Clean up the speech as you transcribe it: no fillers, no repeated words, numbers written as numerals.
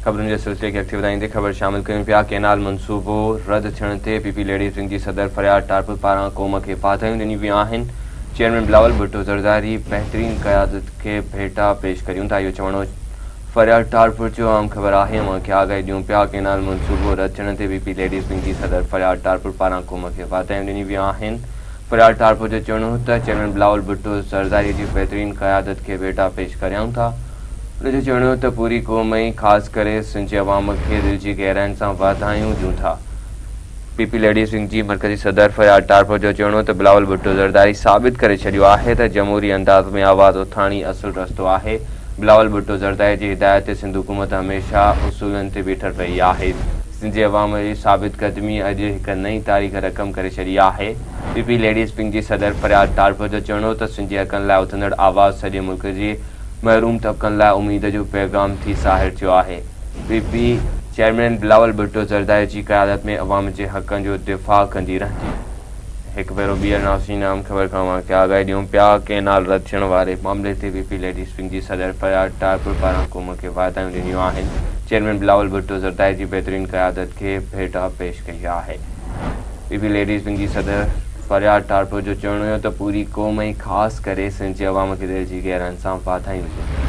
خبرن جي سلسلي کي اڳتي وڌائيندي خبر شامل ڪيون پيا ڪينال منصوبو رد ٿيڻ تي پي پي ليڊيز ونگ جي صدر فرياد ٽارپور پاران قوم کي واڌايون ڏنيون ويون آهن چيئرمين بلاول ڀٽو زرداري بهترين قيادت کي ڀيٽا پيش ڪريون ٿا اهو چوڻ هو فرياد ٽارپور جو عام خبر آهي اوهان کي آگاهي ڏيون پيا ڪينال منصوبو رد ٿيڻ تي پي پي ليڊيز ونگ جي صدر فرياد ٽارپور پاران قوم کي واڌايون ڏنيون ويون آهن فريال ٽارپور جو چوڻ هو ته چيئرمين بلاول ڀٽو زرداري جي بهترين قيادت کي ڀيٽا پيش ڪريون ٿا. هن جو چوڻ هو ته پوري قوم ۽ خاص ڪري سنڌ جي عوام کي دل جي گهراين سان واڌايون ڏيون ٿا. پي پي ليڊيز ونگ جي مرڪزي صدر فريال ٽارپور جو چوڻ هو ته بلاول ڀٽو زرداري ثابت ڪري ڇڏيو آهي ته جمهوري انداز ۾ آواز اٿارڻ ئي اصل رستو آهي، بلاول ڀٽو زرداري جي هدايت تي سنڌ حڪومت هميشه اصولن تي بيٺل رهي آهي. سنڌ جي عوام جي ثابت قدمي اڄ هڪ نئين تاريخ رقم ڪري ڇڏي آهي. پي پي ليڊيز ونگ جي صدر فريال ٽالپر جو چوڻ هو ته سنڌ جي حقن لاء اٿندڙ آواز سڄي ملڪ جي محروم طبقن لاء اميد جو پيغام ٿي ظاهر ٿيو آهي. P P chairman Bilawal Bhutto Zardari جي قيادت ۾ عوام جي حقن جو دفاع ڪندي رهندي. هڪ ڀيرو ٻيهر ناظرين اهم خبر کان اوهان کي آگاهي ڏيون پيا ڪئنال رد ٿيڻ واري معاملي تي پي پي ليڊيز ونگ جي صدر فياض ٽالپر پاران قوم کي واڌايون ڏنيون آهن چيئرمين بلاول ڀٽو زرداري جي بهترين قيادت کي ڀيٽا پيش ڪئي آهي پي پي ليڊيز ونگ جي صدر فرياد ٽالپر جو چوڻ هيو ته پوري قوم ۽ خاص ڪري سنڌ جي عوام کي دل جي گهراين سان واڌايون ڏيون.